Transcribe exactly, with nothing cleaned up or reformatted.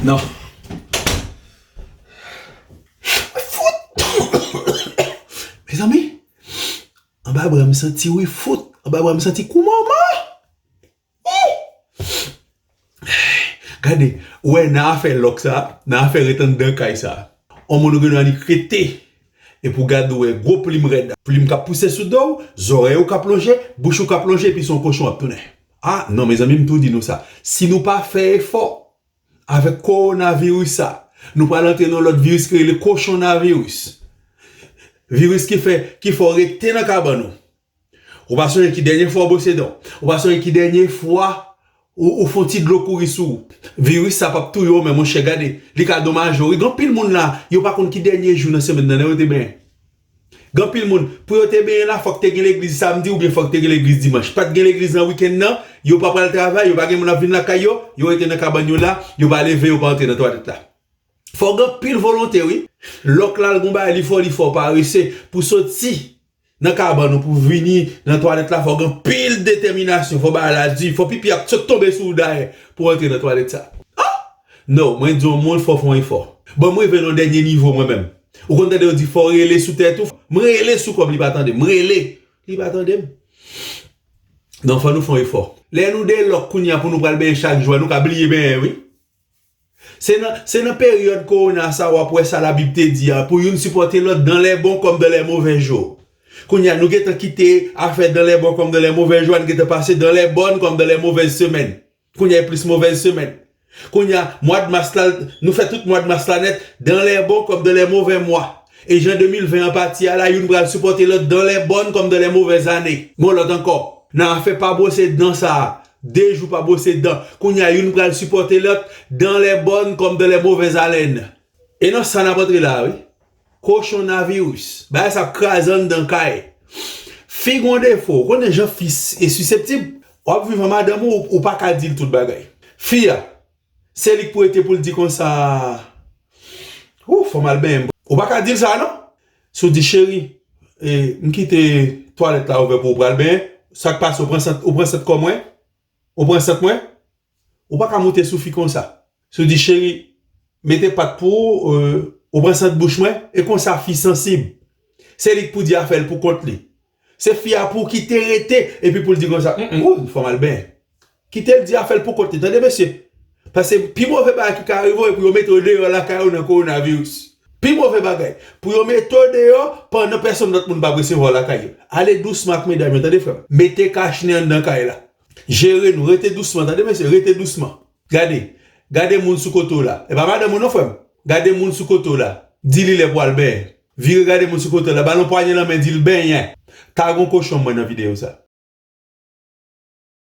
Non. Fout! Mezanmi, anba bra m santi wi fout. Anba bra m santi kou manman. Gade, ou wè nan afè lòk sa, nan afè ret anndan kay sa, on moun ou gen dwa annik rete. Epi w gade ou wè gwo plim rèd, plim k ap pouse sou do w, zòrèy ou k ap lonje, bouch ou k ap lonje, epi se yon kochon w ap tounen. A non, mezanmi, m tou di nou sa. Si nou pa fè efò, avèk kowonaviris sa, nou pral antre nan lòt viris ki rele kochonnaviris. Viris ki fè, ki fè w rete nan kabann ou. Ou pa sonje ki dènye fwa w bwose dan w. Ou pa sonje ki dènye fwa ou, ou fè yon ti dlo kouri sou ou. Viris sa p ap touye w, men monchè, gade, li ka domaje w. Wi, gen anpil moun la, yo pa konn ki dènye jou nan semèn nan, lè yo te benyen. Gen anpil moun, pou yo te benyen la, fòk te gen legliz samdi oubyen fòk te gen legliz dimanch. Pa t gen legliz nan wikenn nan, yo pa pral travay, yo pa gen moun ap vin lakay yo, yo rete nan kabann yo la, yo pa leve, yo pa antre nan twalèt la. Fò w gen anpil volonte, wi. Lòk la, l gon bagay, li fò, li fò, parese. Pou soti nan kabann ou, pou vini nan twalèt la, fò w gen anpil detèminasyon, fò bagay la di, fò pipi ap sot tonbe sou ou dayè pou w antre nan twalèt sa. Ah! Non, mwen di yon moun, fò w fè yon efò. Bon, m rive nan yon dènye nivo, mwen menm. Ou konn tande yo di, fò w rele sou tèt ou. M rele sou kò m, li pa tande m. M rele, li pa tande m. Non, fò nou fè yon efò. Lè nou delòk kounye a pou nou pral benyen chak jou a, nou ka bliye benyen, wi. Se nan, se nan peryòd kowona sa w ap wè sa Labib te di a, pou youn sipòte lòt dans les bons comme dans les mauvais jours. Kounye a, nou gentan kite afè dans les bons comme dans les mauvais jours, nou gentan pase dans les bonnes comme dans les mauvaises semaines. Kounye a, e plis movèz semèn. Kounye a, mwa d mas la, nou fè tout mwa d mas la nèt, dans les bons comme dans les mauvais mois. E jan de mil ven an pati a la, youn pral sipòte lòt dans les bonnes comme dans les mauvaises années. Gon lòt ankò. Nan afè pa bwose dan sa a, de jou pa bwose dan. Kounye a, youn pral sipòte lòt dans les bonnes comme dans les mauvaises haleines. E nan sa n ap antre la a, wi. Kochonnaviris. Bagay sa ap kraze anndan kay. Fi gon defo. Ou konnen jan fi s-, e siseptib. W ap viv an madanm ou, ou pa ka di l tout bagay. Fi a, se li k pou rete pou l di konsa, ou, fò m al benyen m. Ou pa ka di l sa, non? Si w di, cheri, e, m kite twalèt la ouvè pou ou pral benyen, sa k pase, ou pran sant, ou pran sant kò mwen? Ou pran sant mwen? Ou pa ka moute sou fi konsa. Si w di, cheri, mete pat pou ou, e, ou pran sant bouch mwen, e konsa fi sansib. Se li k pou di afè l pou kont li. Se fi a pou kite rete, epi pou l di konsa, mm, mm, ou, fò m al benyen. Kite l di afè l pou kont li, tande mesye. Paske pi move bagay ki ka rive w, e pou yo mete w deyò lakay ou nan kowonaviris. Pi move bagay, pou yo mete w deyò pandan pèsonn lòt moun p ap resevwa w lakay yo. Ale dousman ak medam yo, tande frè m. Mete kach nen anndan kay la. Jere nou, rete dousman, tande mesye, rete dousman. Gade, gade moun sou kote w la. E pa madanm ou non, frè m. Gade moun sou kote w la. Di li lè pou al benyen. Vire gade moun sou kote w la. Ba l yon pwanye nan men, di l benyen. Tag yon kochon mwen nan videyo sa.